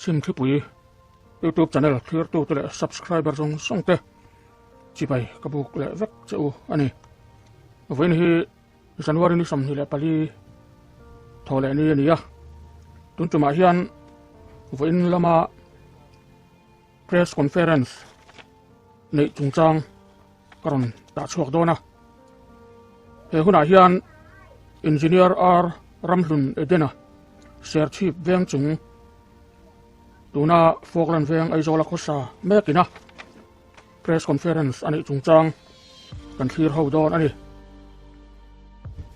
Chhimthlipui YouTube channel thlirtute leh subscriber zawng zawng te chibai ka buk leh vek che u a ni. Vawiin hi January ni 24 thaw leh ni a ni a, tun tumah hian vawiin lama press conference neih chungchang ka rawn dah chhuak dawn a. He hunah hian Engineer R Ramhlun Edena Serchhip veng chung tuna Falkland veng Aizawla khawsa mekin a press conference a neih chungchang kan thlir ho dawn a ni.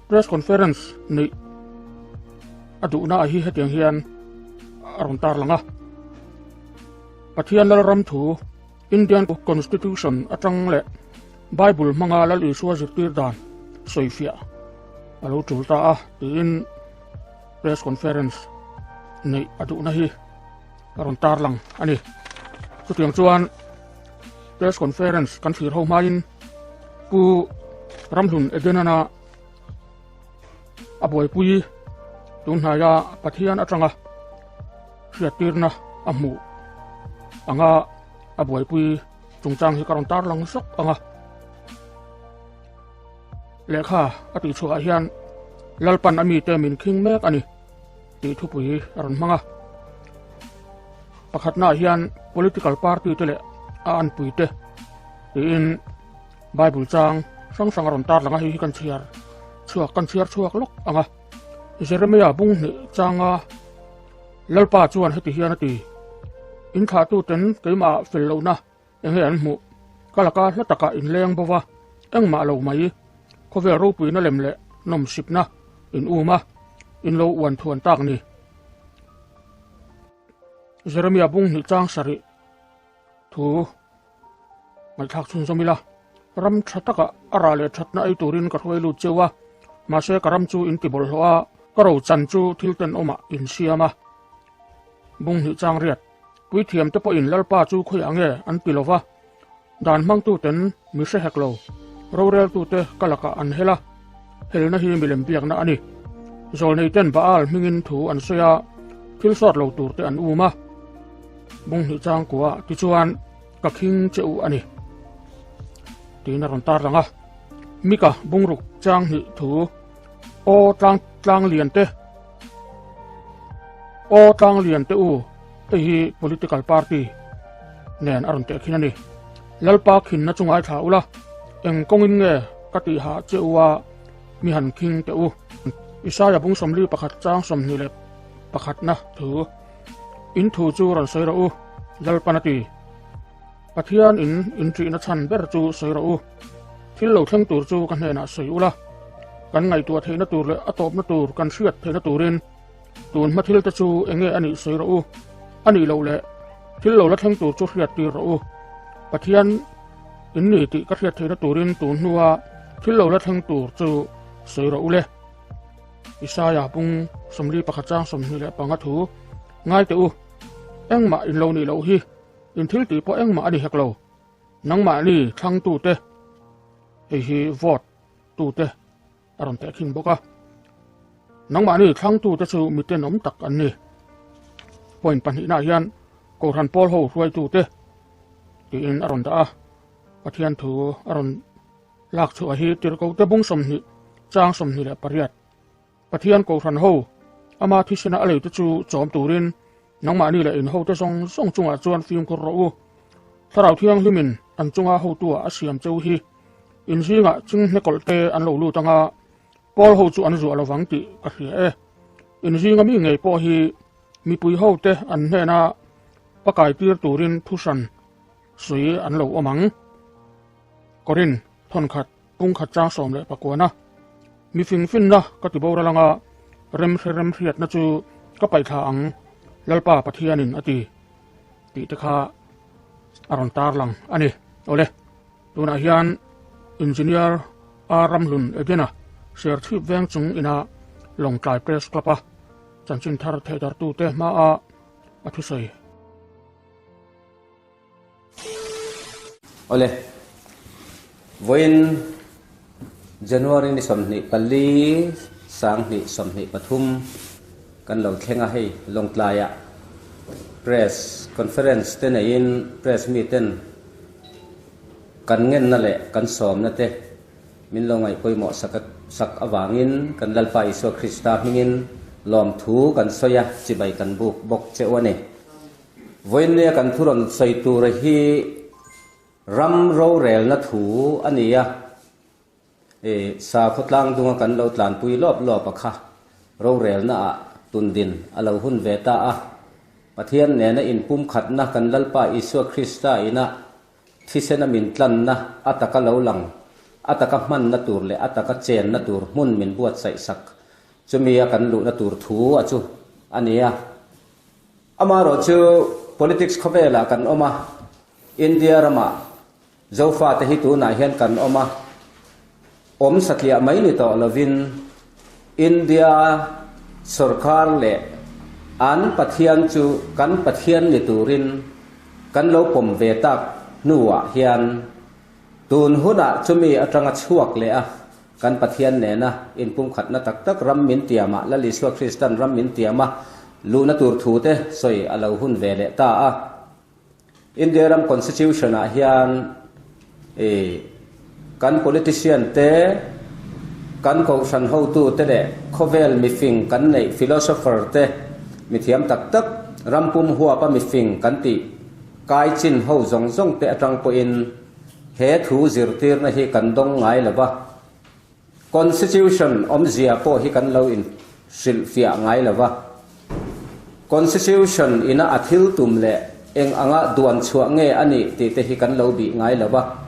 Press conference neih a duhna ah hi hetiang hian a rawn tarlang a. Pathian Lalram thu Indian Constitution atang leh Bible hmanga Lal Isua zirtir dan sawifiah a lo tul ta a tiin press conference neih a duhna hi a rawn tarlang a ni. Chutiang chuan press conference kan thlir ho hmain Pu Ramhlun Edenana a buaipui tun hnaia Pathian atanga hriattirna a hmuh anga a buaipui chungchang hi ka rawn tarlang zawk ang a. Lehkha a tih chhuahah hian Lalpan a mite min khing mek a ni tih thupui a rawn hmang a. Pakhatnaah hian political party te leh a anpui te tiin Bible chang hrang hrang a rawn tarlang a, hei hi kan chhiar chhuak kan chhiar chhuak lawk ang a. Jeremiah bung hnih changa Lalpa chuan heti hian a ti, In thlahtuten keimah fel lohna enge an hmuh? Ka laka hla takah in leng bo va, engmah lo mai, khawvel ropuina lem leh nawmsipna in um a, in lo uan thuan tak ni. Jeremiah bung hnih chang sarih thu Ngaihthlak chhunzawm ila, ram tha takah a rah leh thatna ei turin ka hruai lut cheu a, mahse ka ram chu in ti bawlhhlawh a, ka ro chan chu thil tenawmah in siam a. Bung hnih chang riat, Puithiam te pawhin Lalpa chu khawiah nge an ti lova, dan hmangtuten mi hre hek lo, roreltute ka lakah an hel a, helna hi milem biakna a ni. Zawlneiten Baal hmingin thu an sawi a, thil sawt lo turte an um a. Bung hnih chang kuah tichuan ka khing che u a ni tiin a rawn tar lang a. Mika bungruk chang hnih thu aw tlang tlang lian te aw tlang lian te u hei hi political party nen a rawn teh khin a ni. Lalpa khinna chu ngaithla ula eng kawngin nge ka tih hah che u a mi han khing teh u. Isaia bung 41 chang 21 na thu. In thu chu rawn sawi rawh u, Lalpan a ti. Pathian in in ṭihna chhan ber chu sawi rawh u. Thil lo thleng tur chu ka hnenah sawi ula, kan ngaihtuah theihna tur leh a tawpna tur kan hriat theihna turin tun hma thil te chu eng nge a nih sawi rawh u. A nih loh leh thil lo la thleng tur chu hriat tir rawh u. Pathian in ni tih ka hriat theihna turin tun hnua thil lo la thleng tur chu sawi rawh u le. Isaia pung 41 chang 25 thu ngai teh u, engmah in lo nih loh hi, in thil tih pawh engmah a ni hek lo, nangmahni thlangtute, hei hi vote tute a rawn teh khin bawk a, nangmahni thlangtute chu mi tenawm tak an ni. Point pahnihnaah hian Kohhran pawl ho hruaitute tiin a rawn dah a, Pathian thu a rawn Lak chhuah hi Tirhkohte bung 20 chang 28. Pathian Kohhran ho, ama thisena a leite chu chawm turin nangmahni leh in hote zawng zawng chungah chuan fimkhur rawh u. Thlarau Thianghlimin an chunga hotua a siam cheu hi in zingah chinghne te an lo lut anga Paul ho chu an zuah lovang tih ka hria e. In zinga mi ngei pawh hi mipui hote an hnena pakai tir turin thuhran sui an lo awm ang. Korin thawnkhat pungkhat chang 19 a, Mi fingfinna ka ti boral anga remhre remhriatna chu ka paihthla ang, Lalpa Pathianin a ti, tih te kha a rawn tarlang a ni. Awle, tunah hian Engineer R Ramhlun Edena Serchhip veng chung ina Lawngtlai Press Club-a chanchin thar thehdartute hmaa a thusawi. Awle, vawiin January ni 24 2023 kan lo thleng a hei Lawngtlaiah. Press Conference te neiin Press miten kan ngenna leh kan sawmna te min lo ngaih pawimawh sak sak avangin kan Lalpa Isua Krista hmingin lawmthu kan sawi a, chibai kan buk bawk che u a ni. Vawiinnia kan thu rawn sawi tura hi ram rorelna thu a ni a, E, sakhaw tlangdunga kan lo tlanpui lawp lawp a kha, rorelna ah tundin a lo hun ve ta a. Pathian nena inpumkhatna kan Lalpa Isua Krista ina thisena min tlanna a taka lo lang, a taka hmanna tur leh a taka chenna tur hmun min buatsaih sak chumi a kan luhna tur thu a chu a ni a. Amaherawh chu politics khawvelah kan awm a, India ramah Zofate hi tunah hian kan awm a, awm satliah mai ni tawh lovin India sorkar leh an Pathian chu kan Pathian ni turin kan lo pawm ve tak hnuah hian tun hunah chumi atanga chhuak leh a kan Pathian nena inpumkhatna tak tak ram min tiamah Lal Isua Kristan ram min tiama luhna tur thute sawi a lo hun ve leh ta a. India ram Constitution ah hian ih kan politician te, kan kohhran hotu te leh khawvel mifing kan neih philosopher te, mithiam tak tak, ram pum huapa mifing kan tih kai chin ho zawng zawng te atang pawhin he thu zirtirna hi kan dawng ngai lo va. Constitution awmzia pawh hi kan lo inhrilhfiah ngai lo va. Constitution ina a thil tum leh eng anga duan chhuah nge a nih tih te hi kan lo bih ngai lo va.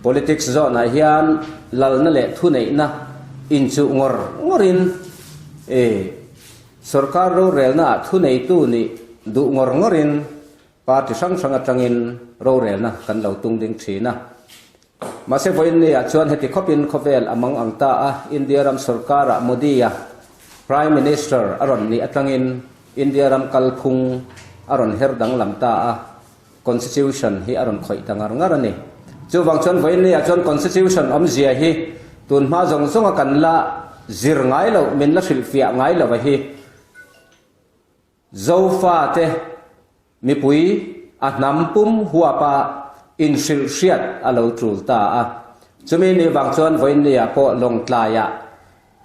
Politics zawnah hian lalna leh thuneihna inchuh ngawr ngawrin e sorkar rorelnaah thuneitu nih duh ngawr ngawrin party hrang hrang atangin rorelna kan lo tung ding thin a. Mahse vawiinniah chuan heti khawpin khawvel a mang ang ta a, India ram sorkarah Modi-a Prime Minister a rawn nih atangin India ram kalphung a rawn her danglam ta a, Constitution hi a rawn khawih ta ngar ngar a ni. Chuvang chuan vawiinniah chuan Constitution awmzia hi tunhma zawng zawnga kan la zir ngai loh, min la hrilhfiah ngai lo a hi. Zofate mipui a hnam pum huapa inhrilh hriat a lo tul ta a. Chumi ni vang chuan vawiinniah pawh Lawngtlaiah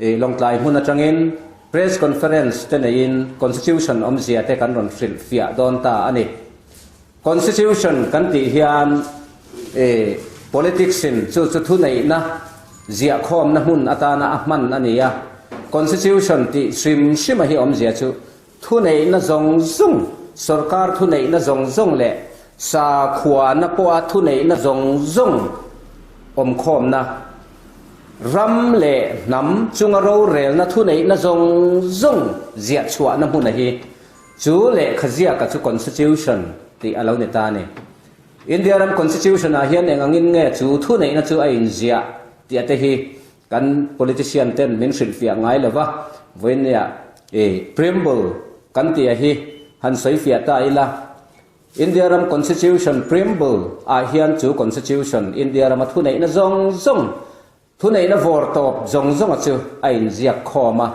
ih Lawngtlai hmun atangin Press Conference te neiin Constitution awmzia te kan rawn hrilh fiah dawn ta a ni. Constitution kan tih hian ih politics in chu chu thuneihna ziahkhawmna hmun atana a hman a ni a. Constitution tih hrim hrima hi awmzia chu Thuneihna zawng zawng, sorkar thuneihna zawng zawng leh sakhuana pawha thuneihna zawng zawng awmkhawmna, ram leh hnam chunga rorelna thuneihna zawng zawng ziah chhuahna hmuna hi chu lehkha ziaka chu Constitution tih a lo ni ta a ni. India ram Constitution-ah hian eng angin nge chu thuneihna chu a inziah tih a te hi Kan politician ten min hrilhfiah ngai lo va, vawinia i preamble kan tih a hi han sawifiah ta ila. India ram constitution preamble ah hian chu constitution India rama thuneihna zawng zawng, thuneihna vawr tawp zawng zawnga chu a inziak khawm a.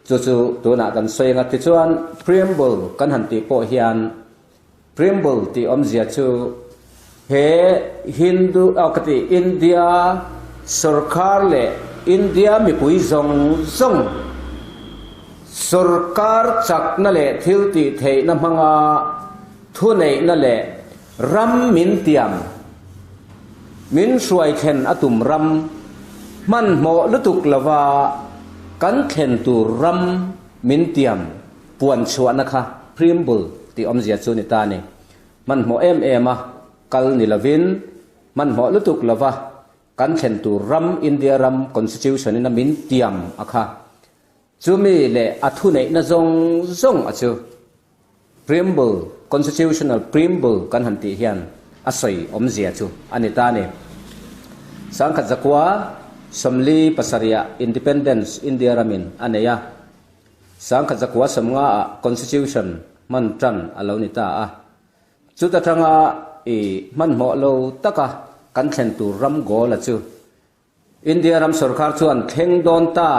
Chu chu tunah kan sawi anga tichuan preamble kan han tih pawh hian Preamble tih awmzia chu he Hindu aw ka ti India sorkar leh India mipui zawng zawng sorkar chakna leh thil tih theihna hmanga thuneihna leh ram min tiam min hruai thlen a tum ram hmanhmawh lutuk lova kan thlen tur ram min tiam Puan chhuahna kha preamble tih awmzia chu ni ta a ni. Hmanhmawh em em a kal ni lovin, hmanhmawh lutuk lova kan thlen tur ram India ram Constitution in a min tiam a kha. Chumi leh a thuneihna zawng zawng a chu preamble, Constitutional preamble kan han tih hian a sawi awmzia chu a ni ta a ni. 1947 ah Independence India ramin a nei a. 1950 ah Constitution hman tan a lo ni ta a. Chuta tanga i hmanhmawh lo taka kan thlen tur ram goal a chu India ram sorkar chuan thleng dawn ta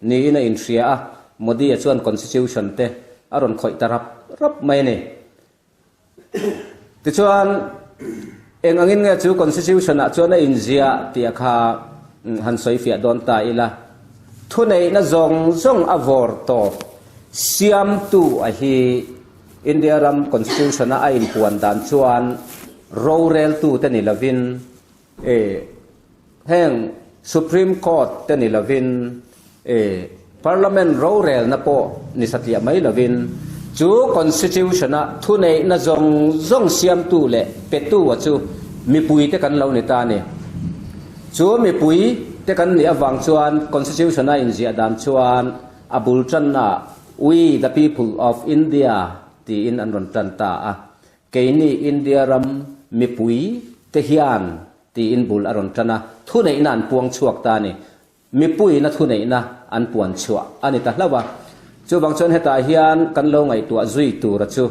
niin a inhria a, Modi-a chuan Constitution te a rawn khawih ta rap rap mai a ni. Tichuan, eng angin nge chu Constitution-ah chuan a inziah tih a kha han sawi fiah dawn ta ila. Thuneihna zawng zawng a vawr tawp siamtu a hi India ram Constitution-a a inpuan dan chuan roreltute ni lovin, E, heng Supreme Court te ni lovin, e, Parliament rorelna pawh ni satliah mai lovin, chu Constitution-a thuneihna zawng zawng siamtu leh petu-a chu mipuite kan lo ni ta a ni. Chu mipui te kan nih avang chuan Constitution-a inziah dan chuan a bul tannaah We the people of India tiin an rawn tan ta a. Keini India ram mipui te hian tiin bul a rawn tan a, thuneihna an puang chhuak ta a ni. Mipuiina thuneihna an puan chhuah a ni ta hlauh a. Chuvang chuan hetah hian kan lo ngaihtuah zui tura chu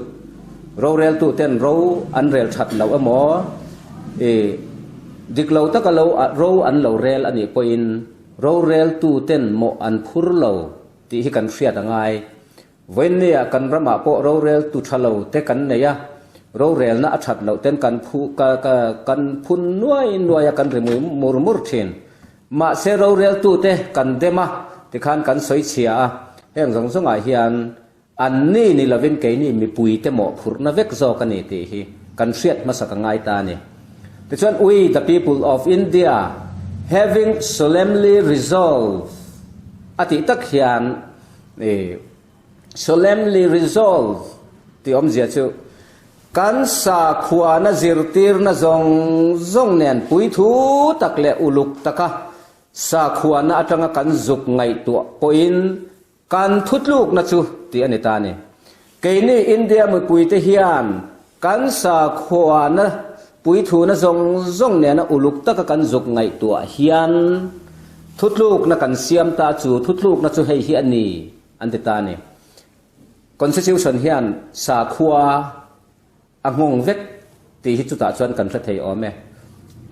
roreltuten ro an rel that loh emaw, i dik lo taka lo ro an lo rel a nih pawhin roreltuten mawh an phur lo tih hi kan hriat a ngai. Vawiinnia kan ramah pawh rorel tu tha lo te kan nei a, rorelna a that loh ten kan phu ka ka kan phun nuai nuai a kan ri mui mur mur thin. Mahse rorel tu te kan dem a, tikhan kan sawi chhia a, heng zawng zawngah hian an ni ni lovin keini mipui te mawhphurhna vek zawk a ni tih hi kan hriat hmasa ka ngai ta a ni. Tichuan we the people of India having solemnly resolved a tih tak hian I solemnly resolve tih awmzia chu kan sakhuana zirtirna zawng zawng nen puithu tak leh uluk taka sakhuana atanga kan zuk ngaihtuah pawhin kan thutlukna chu tih a ni ta a ni. Keini India mipuite hian kan sakhuana puithuna zawng zawng nena uluk taka kan zuk ngaihtuah hian thutlukna kan siam ta chu thutlukna chu hei hi a ni an ti ta a ni. Constitution hian sakhua a nghawng vek tih hi chutah chuan kan hre thei awm e.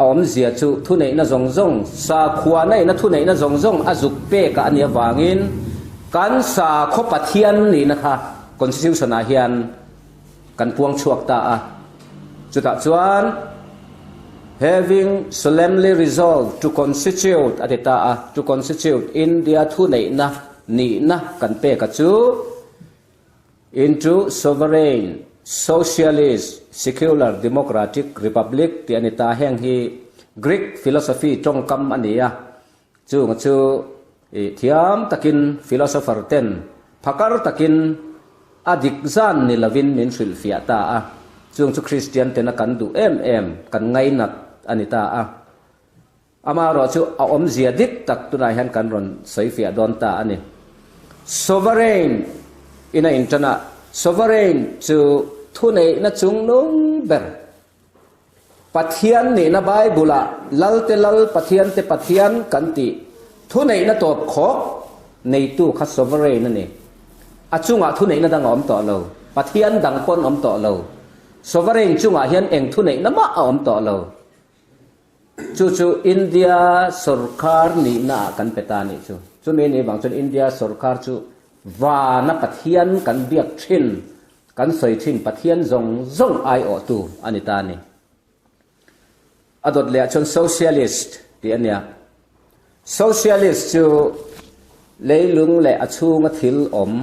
A awmzia chu thuneihna zawng zawng, sakhua neihna thuneihna zawng zawng a zuk pek a nih avangin kan sakhaw Pathian nihna kha Constitution-ah hian kan puang chhuak ta a. Chutah chuan Having solemnly resolved to constitute a ti ta a, to constitute India thuneihna nihna kan pek a chu, Into sovereign, socialist, secular democratic republic tih a ni ta. Heng hi Greek philosophy tawngkam a ni a, chung chu ih thiam takin philosopher ten phakar takin a dik zan ni lovin min hrilhfiah ta a, chung chu Christian tena kan duh em em, kan ngainat a ni ta a. Amaherawh chu a awmzia dik tak tunah hian kan rawn sawifiah dawn ta a ni. Sovereign in a inṭan a, sovereign chu thuneihna chungnung ber, Pathian nihna Bible-ah Lalte Lal, Pathiante Pathian kan tih thuneihna tawp khawk neitu kha sovereign a ni. A chungah thuneihna dang a awm tawh lo, Pathian dang pawn awm tawh lo. Sovereign chungah hian eng thuneihna mah a awm tawh lo. Chu chu India sorkar nihna ah kan pe ta nih chu. Chumi nih vang chuan India sorkar chu vana Pathian kan biak thin, kan sawi thin Pathian zawng zawng aiawhtu a ni ta a ni. A dawt leh ah chuan Socialist tih a nia. Socialist chu leilung leh a chhunga thil awm,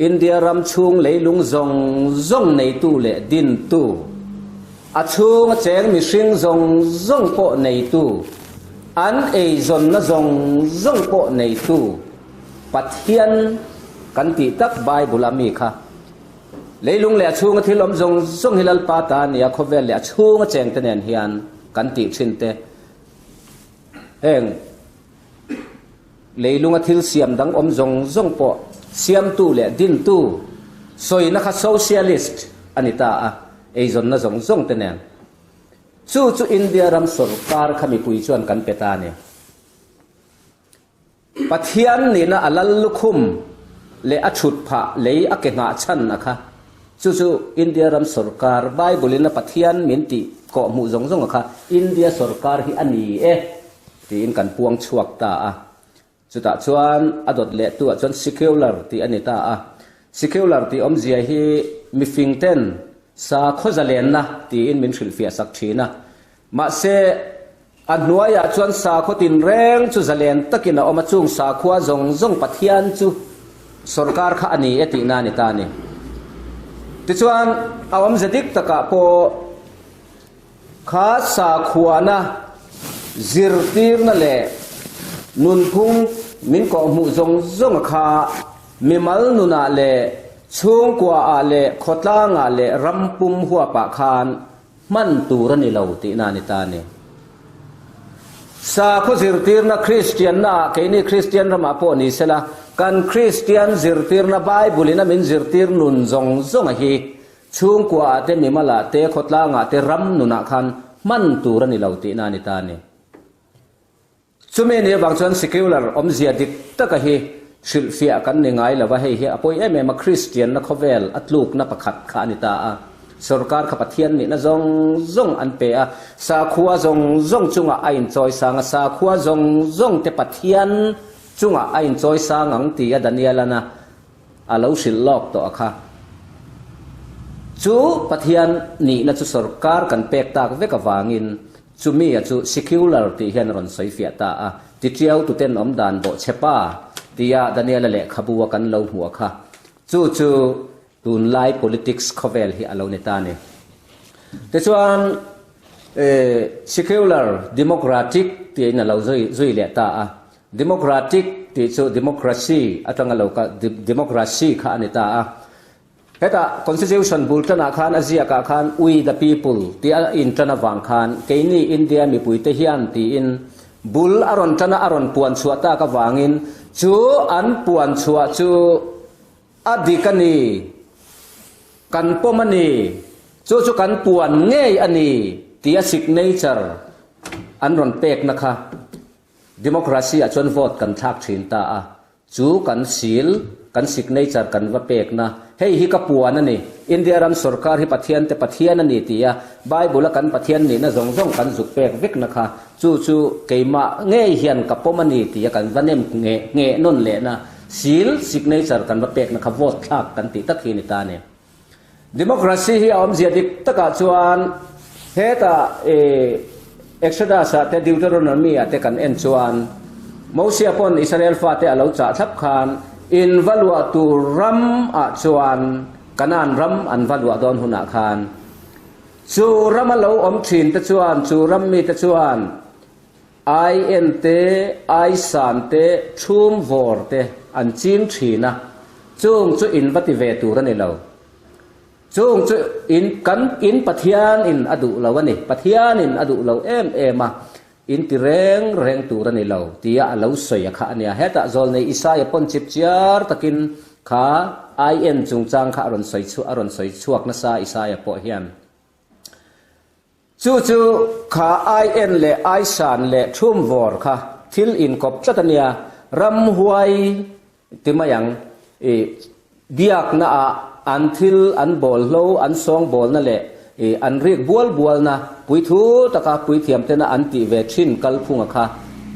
India ram chhung leilung zawng zawng neitu leh dintu, a chhunga cheng mihring zawng zawng pawh neitu, an eizawnna zawng zawng pawh neitu Pathian kan tih tak Bible a mi kha. Leilung leh a chhunga thil awm zawng zawng hi Lalpa ta a ni a, khawvel leh a chhunga chengte nen hian kan tih thin te. Heng leilunga thil siam dang awm zawng zawng pawh siamtu leh dintu sawina kha socialist a ni ta a, eizawnna zawng zawng te nen. Chu chu India ram sorkar kha mipui chuan kan pe ta a ni. Pathian nihna a lal lukhum leh a chhut phah lei a ke nghah chhan a kha. Chu chu India ram sorkar, Bible in a Pathian min tih kawh hmuh zawng zawng a kha India sorkar hi a ni e tiin kan puang chhuak ta a. Chutah chuan a dawt leh tu ah chuan secular tih a ni ta a. Secular tih awmzia hi mifing ten. Sakhaw zalenna tiin min hrilhfiah sak thin a. Mahse, a hnuaiah chuan sakhaw tinreng chu zalen takin a awm a, chung sakhua zawng zawng Pathian chu sawrkar kha a ni e tihna a ni ta a ni. Tichuan, a awmze dik takah pawh kha sakhuana zirtirna leh nunphung min kawhhmuh zawng zawnga kha mimal nunah leh chhungkuaah leh khawtlangah leh ram pum huapah khan Hman tur a ni lo tihna a ni ta a ni. Sakhaw zirtirna Kristianna ah keini Kristian ramah pawh ni sela, kan Kristian zirtirna Bible in a min zirtir nun zawng zawng a hi chhungkua ah te, mimal ah te, khawtlang ah te, ram nunah khan hman tur a ni lo tihna a ni ta a ni. Chumi ni avang chuan secular awmzia dik taka hi hrilhfiah kan ni ngai lo va, hei hi a pawi em em a, Kristianna khawvel a tlukna pakhat kha a ni ta a, sorkar kha Pathian nihna zawng zawng an pe a, sakhua zawng zawng chungah a inchawi sang a, sakhua zawng zawng te Pathian chungah a inchawi sang ang ti a Daniel-an a a lo hrilh lawk tawh a kha. Chu Pathian nihna chu sorkar kan pek tak vek avangin Chumi a chu secular tih hian a rawn sawi fiah ta a, Titiau tuten awm dan bawh che pa tia Daniela lehkhabu a kan lo hmuh a kha. Chu chu tunlai politics khawvel hi a lo ni ta a ni. Tichuan secular democratic tiin a lo zui leh ta a. Democratic tih chu democracy atanga lo kal democracy kha a ni ta a. Hetah Constitution bul tanah khan a ziakah khan We the people tih a intan avang khan keini India mipuite hian tiin bul a rawn tan a, a rawn puan chhuah tak avangin chu an puan chhuah chu a dik a ni, kan pawm a ni, chu chu kan puan ngei a ni tia signature an rawn pekna kha Democracy ah chuan vote kan thlak thin ta a, Chu kan seal, kan signature kan va pekna, hei hi ka puan a ni, India ram sorkar hi Pathian te Pathian a ni ti a, Bible a kan Pathian nihna zawng zawng kan zuk pek vekna kha, chu chu keimah ngei hian ka pawm a ni ti a kan va nem ngheh ngheh nawn lehna, seal, signature kan va pekna kha vote thlak kan tih tak hi a ni ta a ni. Democracy hi a awmzia dik takah chuan hetah Exodus ah te Deuteronomy ah te kan en chuan Mosia pawn Israel fate a lo chah thlap khan in va luah tur ram ah chuan Canaan ram an va luah dawn hunah khan chu ram a lo awm thin te chuan chu ram mi te chuan Ai en te, ai san te, chhum vawr te an ching thin a, chung chu in va ti ve tur a ni lo. Chung chu in kan in Pathian in a duh lo a ni, Pathian in a duh lo em em a, in ti reng reng tur a ni lo tia a lo sawi a kha a nia. Hetah Zawlnei Isaia pawn chip chiar takin kha ai en chungchang kha a rawn sawi chhuah a rawn sawi chhuak nasa Isaia pawh hian. Chu chu kha ai en leh ai san leh thum vawr kha thil inkawp tlat a nia, ramhuai ti mai ang i biakna ah an thil an bawlhlo an sawngbawlna leh i an rik bual bualna puithu taka puithiam tena an tih ve thin kalphunga kha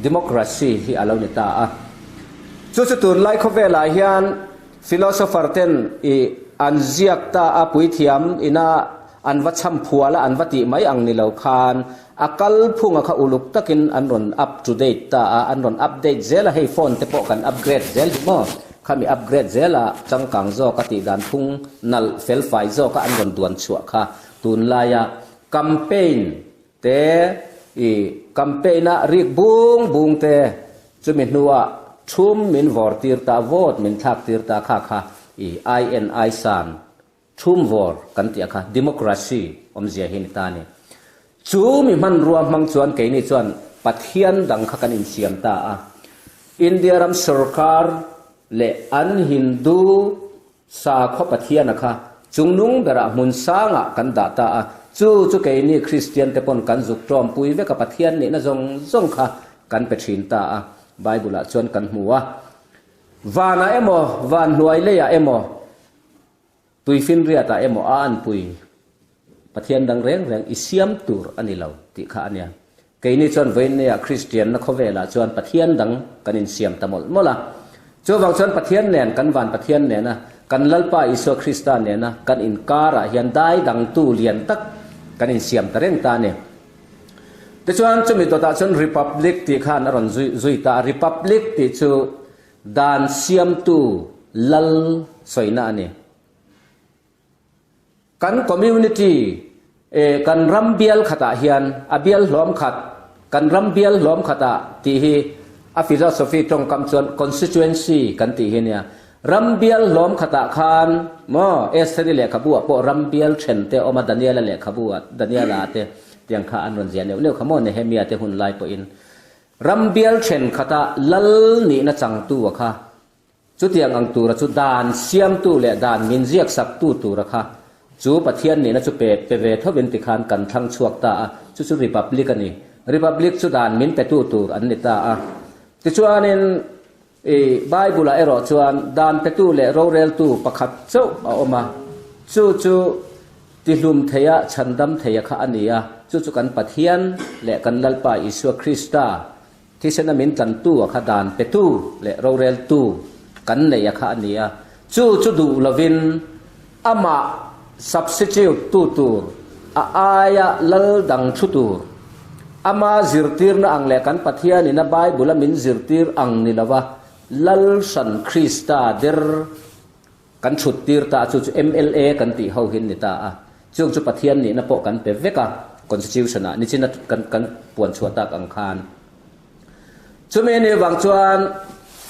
democracy hi a lo ni ta a. Chu chu tunlai khawvelah hian philosopher ten i an ziak ta a puithiam ina An va chham phual a, an va tih mai ang ni lo khan a kal phunga kha uluk takin an rawn up to date ta a, an rawn update zel a, hei phone te pawh kan upgrade zel hi maw, khami upgrade zel a changkang zawk a tih dan phung nalh fel fai zawk a an rawn duan chhuah kha tunlaia campaign te i campaign a rik bung bung te chumi hnuah thum min vawr tir ta, vote min thlak tir ta kha kha i INI san Chhumvawr kan tih a kha democracy awmzia hi ni ta a ni. Chu mi hmanrua hmang chuan keini chuan Pathian dang kha kan insiam ta a. India ram sorkar leh an Hindu sakhaw Pathiana kha chungnung berah hmun sangah kan dah ta a. Chu chu keini Kristian te pawn kan zuk tawmpui vek a Pathian nihna zawng zawng kha kan pe thin ta a. Bible ah chuan kan hmu a. Vanah emaw, van hnuai leiah emaw, Tuifinriatah emaw a anpui Pathian dang reng reng i siam tur a ni lo tih kha a nia. Keini chuan vawiinneia Kristianna khawvelah chuan Pathian dang kan insiam ta mawlh mawlh a. Chuvang chuan Pathian nen, kan van Pathian nena. Kan Lalpa Isua Krista nena kan inkarah hian dai dangtu lian tak kan insiam ta reng ta a ni. Tichuan chumi dawtah chuan Republic tih khan a rawn zui zui ta a, Republic tih chu dan siamtu lal sawina a ni. Kan community eh kan ram bial khatah hian a bial hlawm khat kan ram bial hlawm khatah tih hi a philosophy tawngkam chuan constituency kan tih hi nia. Ram bial hlawm khatah khan maw Estheri lehkhabu ah pawh ram bial then te a awm a Daniela lehkhabu ah Daniela ah te tiang kha an rawn ziah neuh neuh kha maw Nehemia te hun lai pawhin ram bial then khata lal nihna changtu a kha Chutiang ang tura chu dan siamtu leh dan min ziaksaktu tura kha chu Pathian nihna chu pe pe ve thovin tikhan kan thlang chhuak ta a, chu chu Republic a ni. Republic chu dan min petu tur an ni ta a. Tichuanin i Bible-ah erawh chuan dan petu leh roreltu pakhat chauh a awm a, chu chu tihlum theia chhandam theia kha a ni a, chu chu kan Pathian leh kan Lalpa Isua Krista Thisena min tlantu a kha dan petu leh roreltu kan neih a kha a ni a, chu chu duh lovin amah substitute tu tur, a aia lal dang thu tur, ama zirtirna ang leh kan Pathianin a Bible a min zirtir ang ni lova lal hran Krista der kan thut tir ta a, chu chu mla kan tih ho hi an ni ta a, chung chu Pathian nihna pawh kan pe vek a, Constitution ah nichina kan kan puan chhuah tak ang khan. Chumi a nih vang chuan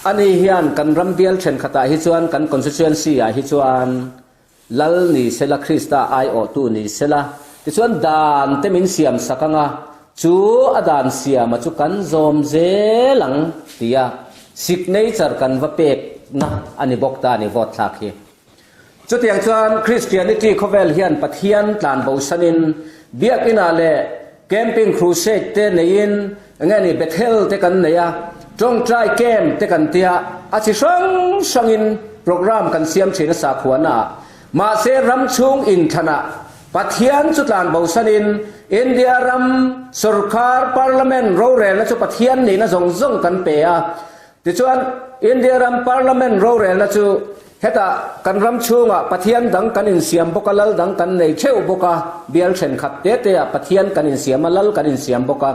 ani hian kan ram bial thenkhatah hi chuan kan constituency ah hi chuan Lal ni sela Krista aiawhtu ni sela tichuan dan te min siam sak anga chu a dan siama chu kan zawm zel ang tia Signature kan va pek na a ni bawk ta a ni vote thlak hi. Chutiang chuan Christianity khawvel hian Pathian tlan bosanin Biakinah leh Camping Crusade te neiin enge ni Bethel te kan nei a, Tawngtai Camp te kan tia a chi hrang hrangin program kan siam thin a sakhuana ah. Mahse ram chhung inthlanah Pathian chu tlan bosanin India ram sorkar Parliament rorelna chu Pathian nihna zawng zawng kan pe a. Tichuan India ram Parliament rorelna chu hetah kan ram chhungah Pathian dang kan insiam bawk a, lal dang kan nei theuh bawk a, bial thenkhat te teah Pathian kan insiam a, lal kan insiam bawk a.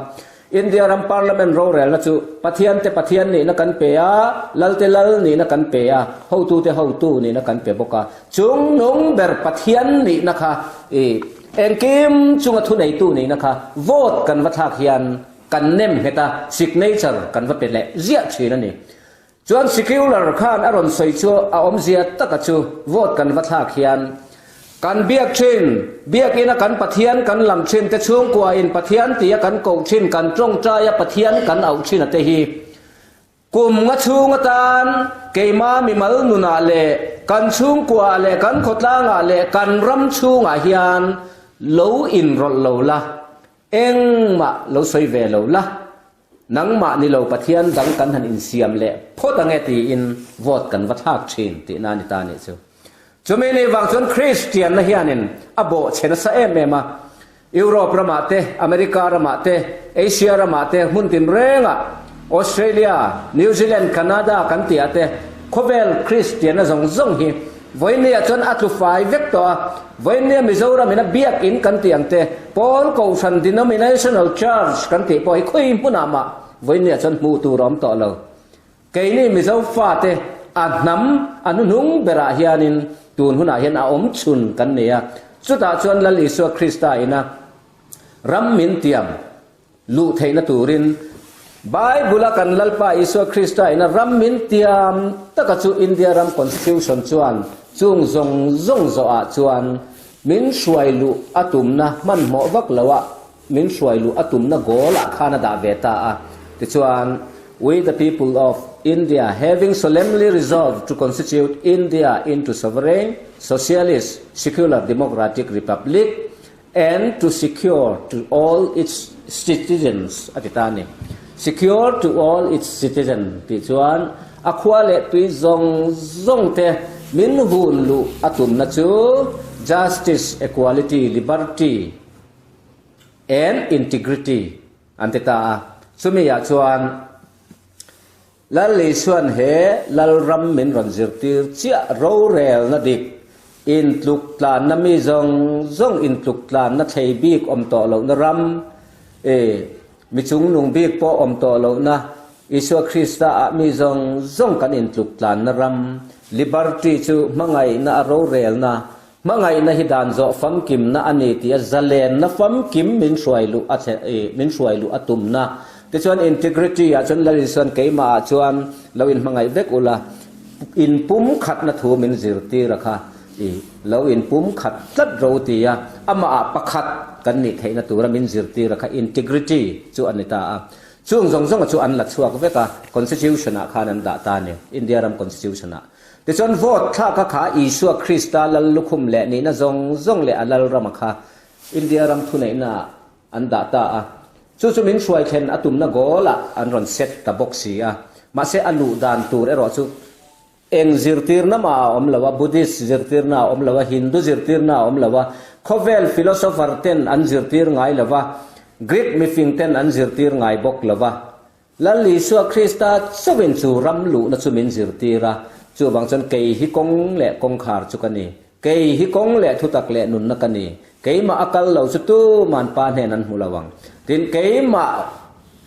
India ram Parliament rorelna chu Pathian te Pathian nihna kan pe a, Lal te Lal nihna kan pe a, hotu te hotu nihna kan pe bawk a. Chung nung ber Pathian nihna kha i engkim chunga thuneitu nihna kha vote kan va thlak hian kan nem nghet a, signature kan va pe leh ziah thin a ni. Chuan secular khan a rawn sawi chu a awmzia taka chu vote kan va thlak hian kan biak thin, biakina kan Pathian kan lam thin te chhungkua in Pathian tia kan koh thin, kan tawngtai a Pathian kan auh thin a te hi kum nga chhung atan keima mimal nunah leh kan chhungkua ah leh kan khawtlang ah leh kan ram chhungah hian lo inrawlh lo la, engmah lo sawi ve lo la. Nangmah ni lo Pathian dang kan han insiam leh phawt ange tiin vote kan va thlak thin tihna a ni ta a nih chu. Chumi ni vang chuan Kristianna hianin a bawhchhe nasa em em a. Europe ramah te, America ramah te, Asia ramah te, hmun tinrengah, Australia, New Zealand, Canada kan tihah te khawvel Kristianna zawng zawng hi Vawinia chuan a tlu fai vek tawh a, Vawinia Mizoram in a biakin kan tih ang te, Pawl Kohhran Denominational Church kan tih pawh hi khawi hmunah mah Vawinia chuan hmuh tur a awm tawh lo. Keini Mizo fate a hnam a hnuhnung berah hianin tun hunah hian a awm chhun kan nei a, chutah chuan Lal Isua Krista ina ram min tiam, Luh theihna turin Bible-a kan Lalpa Isua Krista ina ram min tiam taka chu India ram Constitution chuan chung zawng zawng zawhah chuan min hruai luh a tumna hmanhmawh vak loah min hruai luh a tumna goal-ah khan a dah ve ta a. Tichuan, We the people of India having solemnly resolved to constitute India into sovereign, socialist, secular democratic republic, And to secure to all its citizens a ti ta a ni. Secure to all its citizen tih chuan a khua leh tui zawng zawng te min hun luh a tumna chu justice, equality, liberty and integrity an ti ta a. Chumi ah chuan. Lal Isuan he Lalram min rawn zirtir chiah rorelna dik, intluk tlanna mi zawng zawng intluk tlanna thlei bik awm tawh lohna ram, e, mi chungnung bik pawh awm tawh lohna, Isua Krista ah mi zawng zawng kan intluk tlanna ram, liberty chu hmangaihna a rorelna Hmangaihna hi dan zawh famkimna a ni tih a zalenna famkim min hruai luh a min hruai luh a tumna. Tichuan integrity ah chuan Lal Isuan keimah ah chuan lo inhmangaih vek ula, inpumkhatna thu min zirtir a kha i lo inpumkhat tlat ro ti a, amah ah pakhat kan nih theihna tura min zirtir a kha integrity chu a ni ta a. Chung zawng zawng a chu an la chhuak vek a, constitution ah khan an dah ta a ni, India ram constitution ah. Tichuan vote thlak a kha Isua Krista lal lukhum leh nihna zawng zawng leh a lal rama kha India ram thuneihna ah an dah ta a. Chu chu min hruai thlen a tumna goal ah an rawn set ta bawk si a. Mahse a luh dan tur erawh chu eng zirtirna mah a awm lo a, Buddhist zirtirna a awm lo a, Hindu zirtirna a awm lo a, khawvel philosopher ten an zirtir ngai lo va, Greek mifing ten an zirtir ngai bawk lo va. Lal Isua Krista chauhin chu ram luhna chu min zirtir a, chuvang chuan kei hi kawng leh kawngkhar chu ka ni. Kei hi kawng leh thutak leh nunna ka ni. Keimah a kal lo chu tuman Pa hnen an hmu lo ang. Tin, keimah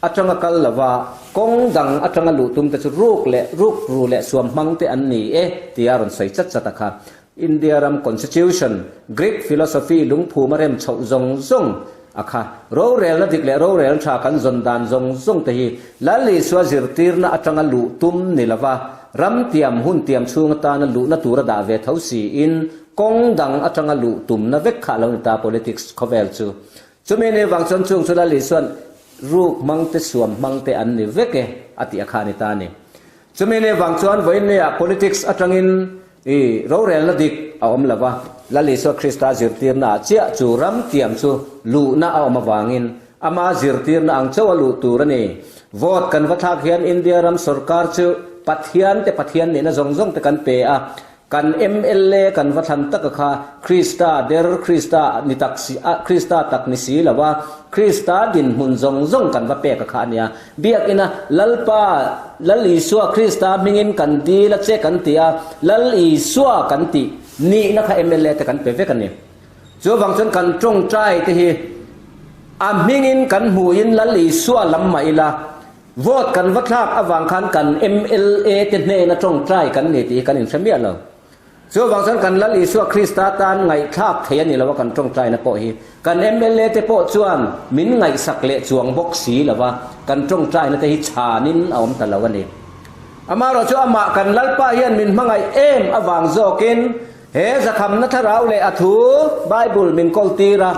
atanga kal lova kawng dang atanga luh tumte chu ruk leh ruk ru leh suam hmangte an ni e, tia a rawn sawi chat chat a kha. India ram Constitution, Greek philosophy lungphum a rem chhoh zawng zawng a kha. Rorelna dik leh rorel tha kan zawn dan zawng zawng te hi Lal Isua zirtirna atanga luh tum ni lova ram tiam hun tiam chhung atana luhna tura dah ve tho siin kawng dang atanga luh tumna vek kha a lo ni ta politics khawvel chu. Chumi ni vang chuan chung chu Lal Isuan ruk hmang te suam hmang te an ni vek e a tih a kha a ni ta a ni. Chumi ni vang chuan vawiinnia politics atangin i rorelna dik a awm lo va, Lal Isua Krista zirtirna ah chiah chu ram tiam chu luhna a awm avangin ama zirtirna ang chauh a luh tur a ni. Vote kan va thlak hian India ram sorkar chu Pathian te Pathian nihna zawng zawng te kan pe a, Kan mla kan va thlan taka kha Krista der Krista ni tak si a Krista tak ni si lo a, Krista dinhmun zawng zawng kan va pek a kha a nia. Biakina Lalpa Lal Isua Krista hmingin kan dil a che kan ti a, Lal Isua kan tih nihna kha mla te kan pe vek a ni. Chuvang chuan kan tawngtai te hi a hmingin kan hmuhin Lal Isua lam mah ila, Vote kan va thlak avang khan kan mla te hnena tawngtai kan ni tih hi kan inhre miah lo. Chuvang chuan kan Lal Isua Krista tan ngaihthlak thei a ni lo a kan tawngtaina pawh hi. Kan mla te pawh chuan min ngaihsak leh chuang bawk si lo va, kan tawngtaina te hi chhanin a awm ta lo a ni. Amaherawhchu chu amah kan Lalpa hian min hmangaih em avang zawkin he zakhamna thlarau leh a thu Bible min kawltir a,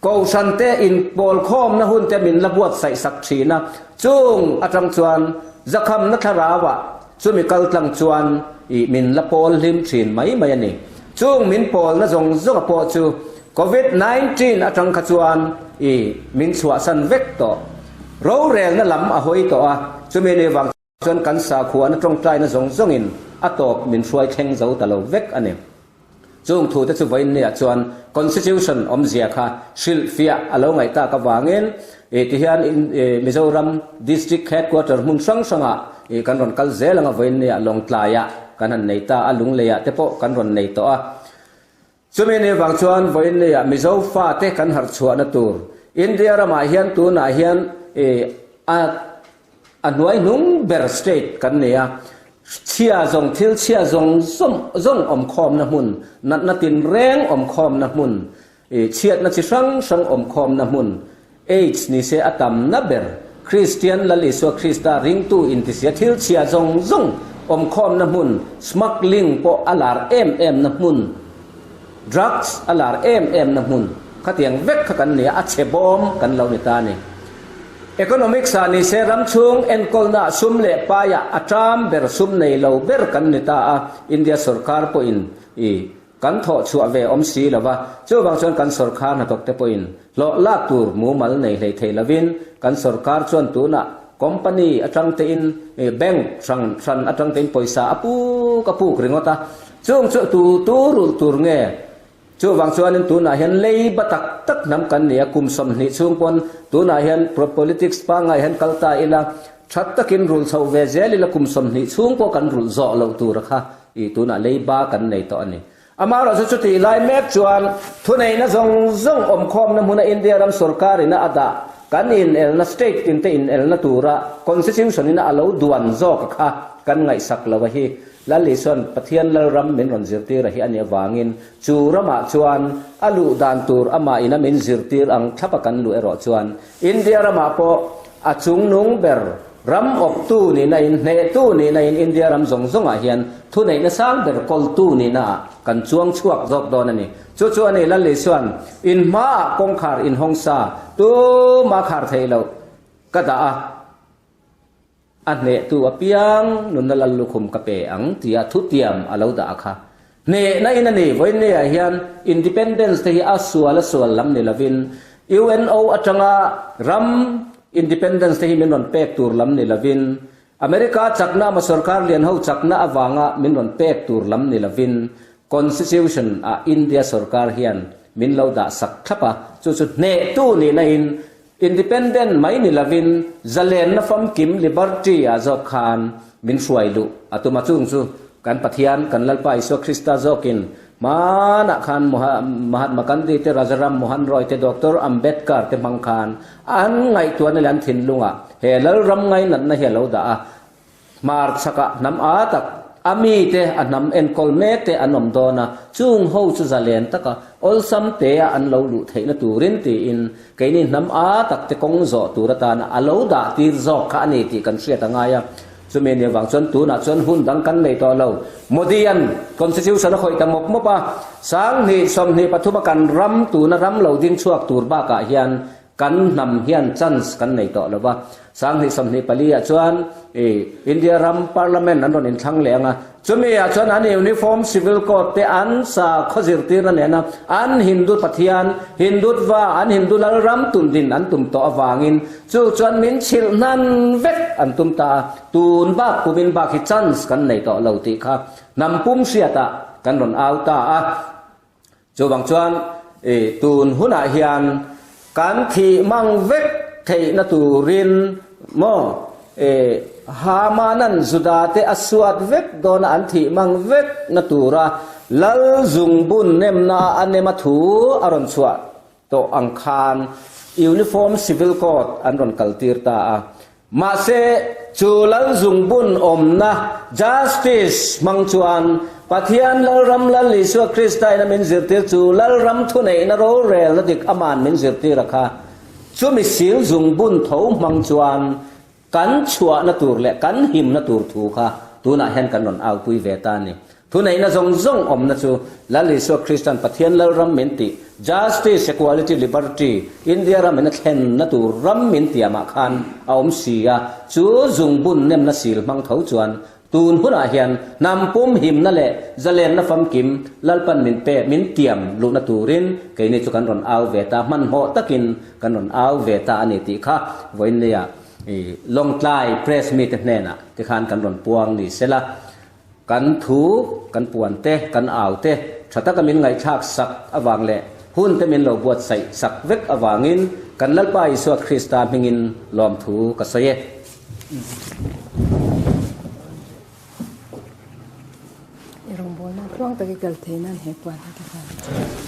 Kohhran te inpawlkhawmna hun te min la buatsaih sak thin a, chung atang chuan zakhamna thlarauah chumi kal tlang chuan ih min la pawl hlim thin mai mai a ni. Chung min pawlna zawng zawnga pawh chu Covid 19 atang kha chuan ih min chhuahsan vek tawh. Rorelna lam a hawi tawh a, chumi ni vang chuan kan sakhuana tawngtaina zawng zawngin a tawp min hruai thleng zo ta lo vek a ni. Chung thute chu vawiinniah chuan Constitution awmzia kha hrilhfiah a lo ngaih tak avangin tihian Mizoram District Headquarter hmun hrang hrangah kan rawn kal zel anga vawiinniah Lawngtlaiah kan han nei ta a, Lungleiah te pawh kan rawn nei tawh a. Chumi ni vang chuan vawiinniah Mizo fate kan harh chhuahna tur India ramah hian tunah hian a A hnuai hnung ber state kan nei a, chhia zawng thil chhia zawng zawng zawng awmkhawmna hmun, natna tinreng awmkhawmna hmun, ih chhiatna chi hrang hrang awmkhawmna hmun, AIDS ni se a tamna ber, Kristian Lal Isua Krista ringtu intisia thil chhia zawng zawng awmkhawmna hmun, smuggling pawh a lar em em na hmun, drugs a lar em em na hmun, khatiang vek kha kan ni a, a chhe bawm kan lo ni ta a ni. Economics ah ni se ram chhung enkawlna ah sum leh pai ah a ṭam ber sum nei lo ber kan ni ta a, India sorkar pawhin i kan thawh chhuah ve awm si lo va, chuvang chuan kan sorkar hnathawk te pawhin hlawh lak tur mumal nei hlei thei lovin kan sorkar chuan tunah company atang tein bank hrang hran atang tein pawisa a puk a puk ringawt a, chung chu tu tu rulh tur nge Chuvang chuanin tunah hian leiba tak tak hnam kan ni a, kum 20 chhung pawn tunah hian politics pangngai hian kal ta ila. That takin rulh chhoh ve zel ila kum 20 chhung pawh kan rulh zawh loh tura kha i tunah leiba kan nei tawh a ni. Amaherawhchu chutih lai mek chuan thuneihna zawng zawng awmkhawmna hmuna India ram sorkarina a dah kan inelna state tinte inelna tura constitution ina a lo duan zawk a kha kan ngaihsak lo a hi Lal Isuan Pathian Lalram min rawn zirtir a hi a nih avangin chu ramah chuan a luh dan tur amah ina min zirtir ang thlapa kan luh erawh chuan India ramah pawh a chungnung ber Ram awptu nihna in, hnehtu nihna in India ram zawng zawngah hian thuneihna sang ber kawltu nihnaah kan chuang chhuak zawk dawn a ni. Chu chu a ni Lal Isuan, In hmaah kawngkhar inhawng sa, tuma khar theih loh ka dah a, a hnehtu apiang nunna Lal lukhum ka pe ang tia thutiam a lo dah a kha. Hnehna in a ni, vawiinniah hian Independence te hi a sual a sual lam ni lovin UNO atanga ram Independence te hi min rawn pek tur lam ni lovin America chakna ama sorkar lian ho chakna avanga min rawn pek tur lam ni lovin Constitution ah India sorkar hian min lo dah sak thlap a, chu chu hnehtu nihna in Independent mai ni lovin zalenna famkim liberty ah zawk khan min hruai luh a tum a, chung chu kan Pathian kan Lalpa Isua Krista zawkin hmanah khan Mahatma Gandhi te Rajaram Mohan Roy te Doctor Ambedkar te hmang khan an ngaihtuahna leh an thinlungah he Lalram ngainatna hi a lo dah a, Hmarchhakah hnam a tak a mite a hnam enkawl mek te an awm dawn a, chung ho chu zalen taka awlsam tea an lo luh theihna turin tiin keini hnam a tak te kawng zawh tur atana a lo dah tir zawk kha a ni tih kan hriat a ngai a. Chumi nia vang chuan tunah chuan hun dang kan nei tawh lo. Modi-a'n Constitution a khawih ta mawp mawp a, 2023 a kan ram tuna ram lo ding chhuak tur bakah hian Kan hnam hian chance kan nei tawh lo va, 2024 ah chuan i India ram Parliament an rawn inthlang leh ang a, chumi ah chuan an Uniform Civil Code te an sakhaw zirtirna nena an Hindu Pathian, Hindutva, an Hindu Lalram tundin an tum tawh avangin chu chuan min chhilh hnan vek an tum ta a, tun bak kumin bak hi chance kan nei tawh lo tih kha hnam pum hriatah kan rawn au ta a. Chuvang chuan i tun hunah hian kan thih mang vek theihna turin maw i Hamanan Juda te a suat vek dawna an thih mang vek na tura Lal zungbun nemna a nema thu a rawn chhuah tawh ang khan Uniform Civil Code an rawn kaltir ta a. Mahse, chu Lal zungbun awmna, justice, hmang chuan Pathian Lalram Lal Isua Krista in a min zirtir chu Lalram thuneihna rorelna dik aman min zirtir a kha. Chumi sil zungbun tho hmang chuan kan chhuahna tur leh kan himna tur thu kha tunah hian kan rawn aupui ve ta a ni. Thuneihna zawng zawng awmna chu Lal Isua Kristan Pathian Lalram min tih, Justice, Equality, Liberty, India ram in a thlenna tur ram min tiamah khan a awm si a, chu zungbun nemna sil hmang tho chuan tun hunah hian hnam pum himna leh zalenna famkim Lalpan min pe min tiam luhna turin keini chu kan rawn au ve ta, hmanhmawh takin kan rawn au ve ta a ni tih kha vawiinleia Lawngtlai Press mite hnenah tikhan kan rawn puang ni sela. Kan thu, kan puan te, kan au te, tha taka min ngaihthlak sak avang leh hun te min lo buatsaih sak vek avangin kan Lalpa Isua Krista hmingin lawmthu ka sawi e. I rawngbawlna tluang tak i kal thei nan he puan hi ka hlan a che.